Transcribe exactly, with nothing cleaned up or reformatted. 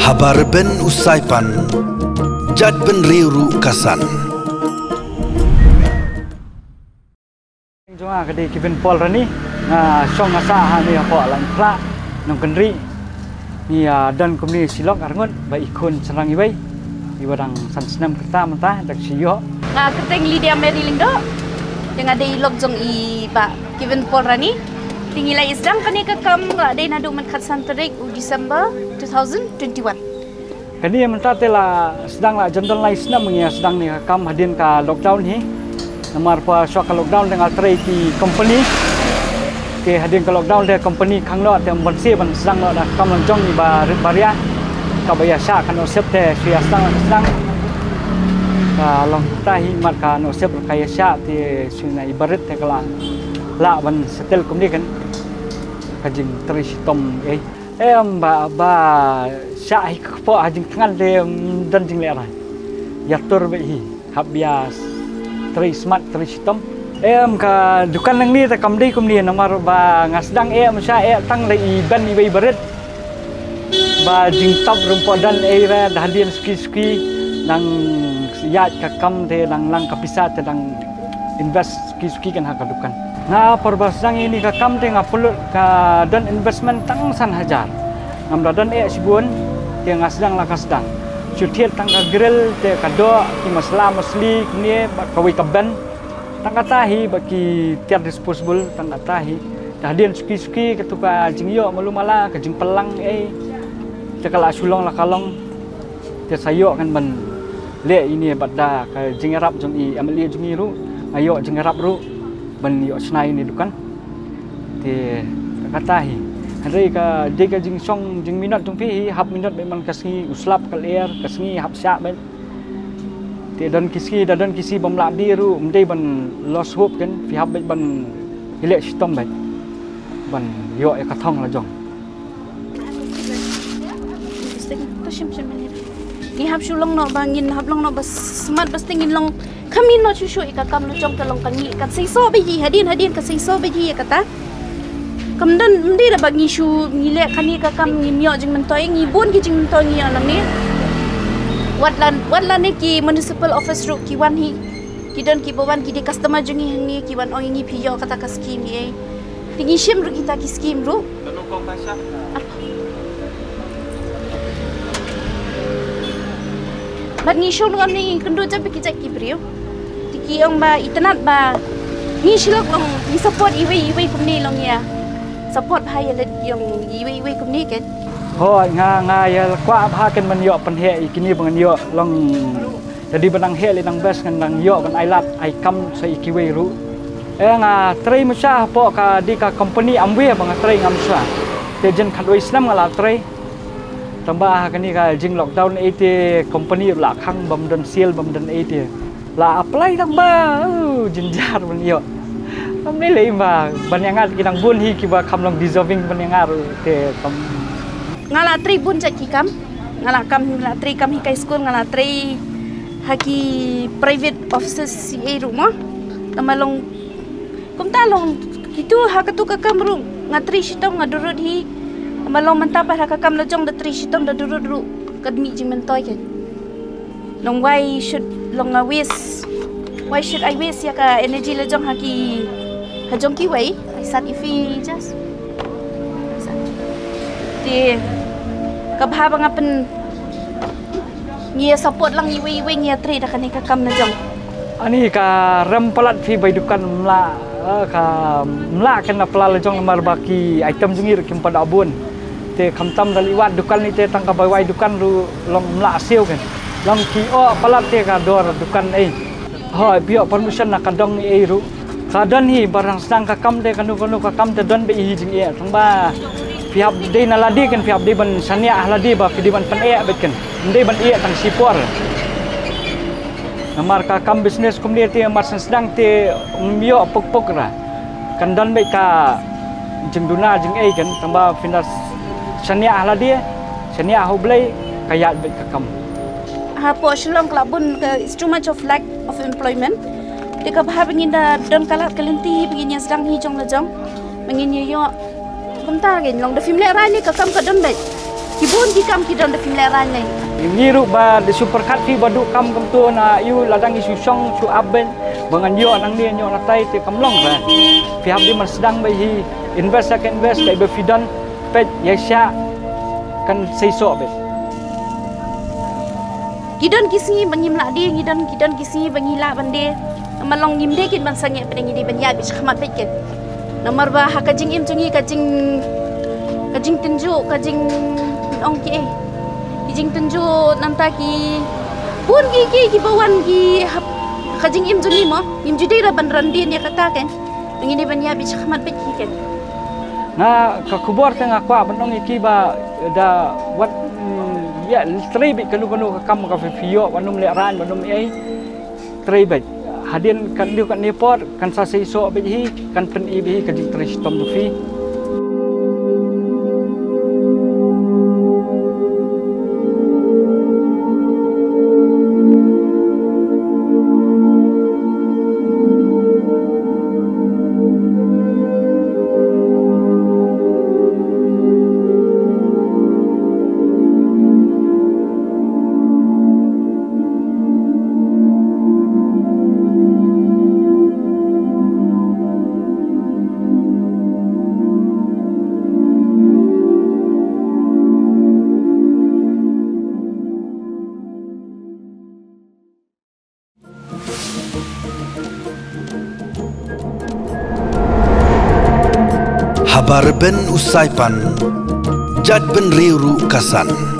Haba rben u saipan, jait bynriew ruh ka san. Jong nga ka dei Kevin Paul Rani, nga shong nga sah ha ne hapoh Lainphlah, Nongkynrih. Ngi ïa don kumne shi lok arngut ba i khun shynrang iwei, iba dang san snem kata mynta, dang shu ïoh. Nga kyrteng Lydia Mary Lyngdoh, ïa nga dei i lok jong i bah Kevin Paul Rani. Te ngi la ïa sdang kane ka kam la dei naduh mynta khatsan tarik u December two thousand twenty-one. Kane mynta te la sdang la jan don lai snem ngi ïa sdang ne ka kam hadien ka lockdown hi. Namar pha shuwa ka lockdown te nga trei ki company. Te hadien ka lockdown te company khang noh te ym banse ban sdang noh da ka kam lang jong ngi ba rit ba ria. Kaba ïa shah ka nusip te shu ïa sdang la sdang. Ka long ta hi mat ka nusip ka ïa shah te shu na i barit te ka la lah ban settle kumne kan. Ka jingtrei shitom ei. Em ba ba shah hi ka kpoh ha jingthngan te, em, don jingleh ra. Ïa tur beit hi hap ïa trei smat trei shitom. Em ka dukan nangne te kam dei kumne namar ba nga sdang eh, em shah eh tang da i ben iwei barit. Ba jingtop rumpok don ei ra da hadien suki suki nang ïaid ka kam te nang lang ka pisa te nang invest suki suki kan ha ka dukan. Nga por ba sdang ïa ini ka kam te nga pynlut ka don investment tang san hajar. Ngam da don eh shibun te nga sdang la ka sdang. Shu thied tang ka grill te ka doh ki masla masli kumne ba kawei ka ben. Tang kata hi ba ki tiar disposable tang kata hi. Te hadien suki suki katu ka jingïoh malu mala ka jingpynlang ei. Te ka la shu long la ka long. Te sa ïoh kan ban leh ine bad da ka jingïarap jong i M L A jong i ruh, nga ïoh jingïarap ruh ban ïoh shna ine dukan. Te kata hi. Hynrei ka dei ka jingshong jingminot jong phi hi hap minot beit man ka sngi u slap ka lyer ka sngi hap shah beit. Te don ki sngi da don ki sngi bym lah die ruh ym dei ban lost hope kan phi hap beit ban hi leh shitom beit. Ban ïoh ïa ka thong la jong. Ngi hap shu long noh ba ngin hap long noh ba smat ba sting ngin long. Kham ngin noh shu shu ïa ka kam la jong ka long ka ngi kan seisoh ba hi hadien hadien ka seisoh ba hi ïa kata. Kam don ym dei da ba ngi shu ngi leh kane ka kam ngin ïoh jingmyntoi ngi bun ki jingmyntoi ngi ïoh lang ne. Wat la wat la ne ki municipal office ruh ki wan hi. Ki don ki ba wan ki dei customer jong ngi hangne ki wan ong ïa ngi phi ïoh kata ka scheme ei. Te ngi shim ruh kita ki scheme ruh. Bad ngi shong ngi kynduh jam ki jait ki briew. Te ki ong ba itynnat ba ngi shilok long ngi support iwei iwei kumne long ïa. Support bha ïa leit ïong iwei iwei kumne ken. Hooid nga nga ïa kwah bha ken ban ïoh pynheh ïa kine ba ngan ïoh long. Dei ba nang heh lei nang best ngan nang ïoh ban ai lad ai kam sa ïa kiwei ruh. Eh nga trei mynshwa hapoh ka dei ka company Amway ba nga trei nga mynshwa. Te jin khatwei snem nga la trei. Tang ba ha kane ka jing lockdown ei te company la khang bym don sale bym don ei te. La apply tang ba uh, jynjar ban ïoh. Bym lei lei ba ban ïa ngat ki nang bun hi kiba kham long deserving ban ïa ngat te kam. Nga la trei bun jait ki kam. Nga la kam la trei kam hi kai school nga la trei ha ki private offices si ei ruh mo. Tama long kumta long kitu ha katu ka kam ruh nga trei shitom nga durut hi. Tama long mynta pat ha ka kam la jong da trei shitom da durut ruh ka dmi jingmyntoi kan. Long why should long nga waste why should I waste ïa ka energy la jong ha ki ha jong kiwei I sat ifi just. Te ka bha ba nga pyn ngi ïa support lang iwei iwei ngi ïa trei da kane ka kam na jong. Ani ka rem palat phi bai dukan mla eh, ka mla ken na pla la jong mar ba ki item jong ngi ruh kim pada bun. Te khamtam da liwat dukan ni te tang ka bai wai dukan ruh long mla siew ken. Long ki o palat te ka dor dukan ei. Hoi pio permission na ka dong ei ruh. Ka don hi barang sdang ka kam de kanu kanu ka kam de don be hi jing e tang ba. Phi hap dei na ladi kan phi hap dei ban sania ladi ba phi dei ban pen e bet kan. Dei ban e tang sipor. Namar ka kam business kumne te mar sdang te mio pok pok ra. Kan don be ka jing duna jing ei kan tang ba phi na sania ladi sania hublei ka yat be ka kam. Ha po Shillong ka la bun ka is too much of lack of employment. Te ka bha bangin da don ka lad ka lynti bangin ïa sdang hi jong la jong. Mangin ïa ïoh. Kumta kein long da phim lehraiñ ne ka kam ka don beit. Ki bun ki kam ki don da phim lehraiñ ne. Ngi ruh ba da shu pyrkhat phi ba duh kam kumto na ïu lada ngi shu shong shu ap beit ba ngan ïoh nangne ïoh natai te kam long ba. Phi hap dei ban sdang beit hi invest ka invest ka ba phi don peit ïa sha kan seisoh beit. Ki don ki sngi ba ngim lah die, ngi don ki don ki sngi ba ngi lah ban die. Namar long ngim die kin ban sangeh pdeng ngi die ban ïa bit shakhmat bit kin. Namar ba ha ka jingim jong ngi ka jing ka jingtynjuh ka jing ong ki eh. Ki jingtynjuh nangta ki bun ki ki ki ba wan ki hap ka jingim jong ngi mo. Ngim ju die ra ban ran die ne kata kin. Ngi die ban ïa bit shakhmat bit ki kin. Nga ka khubor te nga kwah ban ong ïa ki ba da wat mm, ïa trei beit kano kano ka kam ka phi ïoh ban ym lehraiñ ban ym ei trei beit hadien kan dei kan ne por kan sa seisoh beit hi kan pyn-i beit hi ka jingtrei shitom jong phi. Haba rben u Saipan, jait bynriew ruh ka san.